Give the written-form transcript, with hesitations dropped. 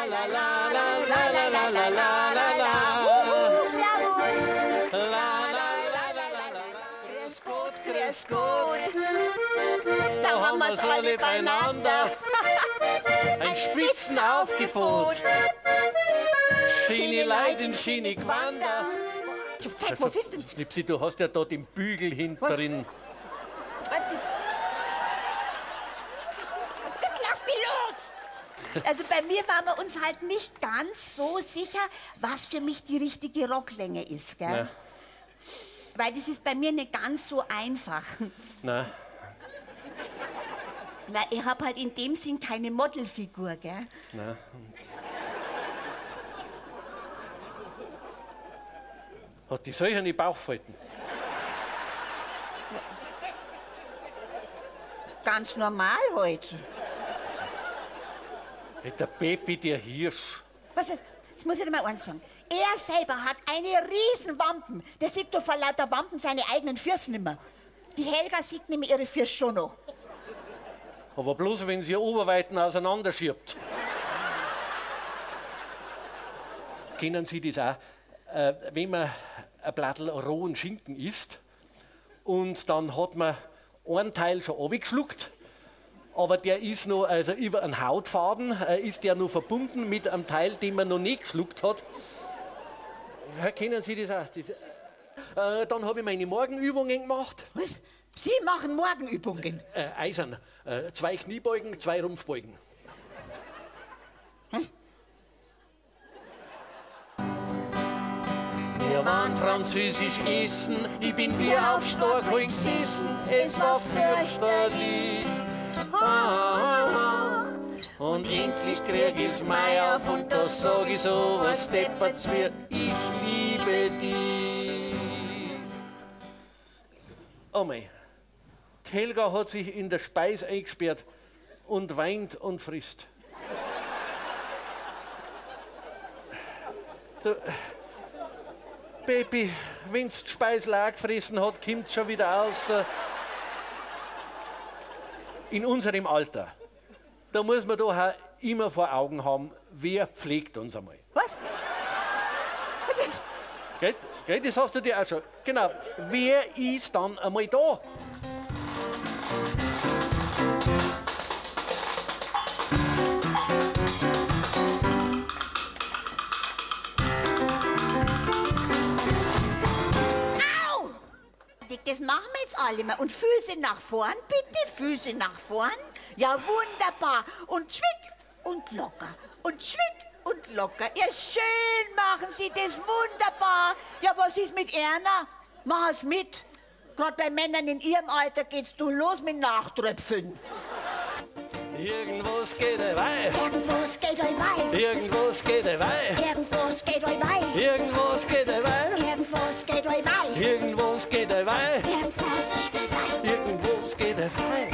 la la la la la la la la la la. Servus. La la la la la la. Grüß Gott, grüß Gott. Da haben wir's alle beieinander. Ein Spitzenaufgebot. Schöne Leid in schöne Gewänder. Zeig, was ist denn? Schnipsi, du hast ja da den Bügel hinteren. Lass mich los! Also bei mir waren wir uns halt nicht ganz so sicher, was für mich die richtige Rocklänge ist, gell? Na. Weil das ist bei mir nicht ganz so einfach. Na. Weil ich hab halt in dem Sinn keine Modelfigur, gell? Na. Hat die solche eine Bauchfalten? Ganz normal halt. Der Pepi, der Hirsch. Was ist? Jetzt muss ich dir mal eins sagen. Er selber hat eine riesen Wampen. Der sieht doch vor lauter Wampen seine eigenen Füße nimmer. Die Helga sieht nämlich ihre Füße schon noch. Aber bloß, wenn sie ihr Oberweiten auseinanderschiebt. Kennen Sie das auch? Wenn man ein Blattl rohen Schinken isst und dann hat man einen Teil schon abgeschluckt, aber der ist noch, also über einen Hautfaden, ist der noch verbunden mit einem Teil, den man noch nicht geschluckt hat. Ja, kennen Sie das auch? Das, dann habe ich meine Morgenübungen gemacht. Was? Sie machen Morgenübungen? Eisern. 2 Kniebeugen, 2 Rumpfbeugen. Hm? Wir waren französisch essen, ich bin wie auf Storkow gesessen, es war fürchterlich. Ah, ah, ah. Und endlich krieg ich's Mai auf und da sag ich so, was deppert's mir, ich liebe dich. Oh mei, die Helga hat sich in der Speis eingesperrt und weint und frisst. Du, Baby, wenn's die Speis leer gefressen hat, kommt's schon wieder raus. In unserem Alter, da muss man doch auch immer vor Augen haben, wer pflegt uns einmal. Was? Gell, gell, das hast du dir auch schon. Genau, wer ist dann einmal da? Das machen wir jetzt alle mal. Und Füße nach vorn, bitte. Füße nach vorn. Ja, wunderbar. Und schwick und locker. Und schwick und locker. Ja, schön machen Sie das. Wunderbar. Ja, was ist mit Erna? Mach es mit. Gerade bei Männern in ihrem Alter geht's du los mit Nachtröpfeln. Irgendwas geht wei. Irgendwas geht wei. Irgendwas geht wei. Irgendwas geht wei. Irgendwas geht wei. Irgendwas geht wei. Irgendwas geht wei. Irgendwas geht wei. Irgendwas geht wei.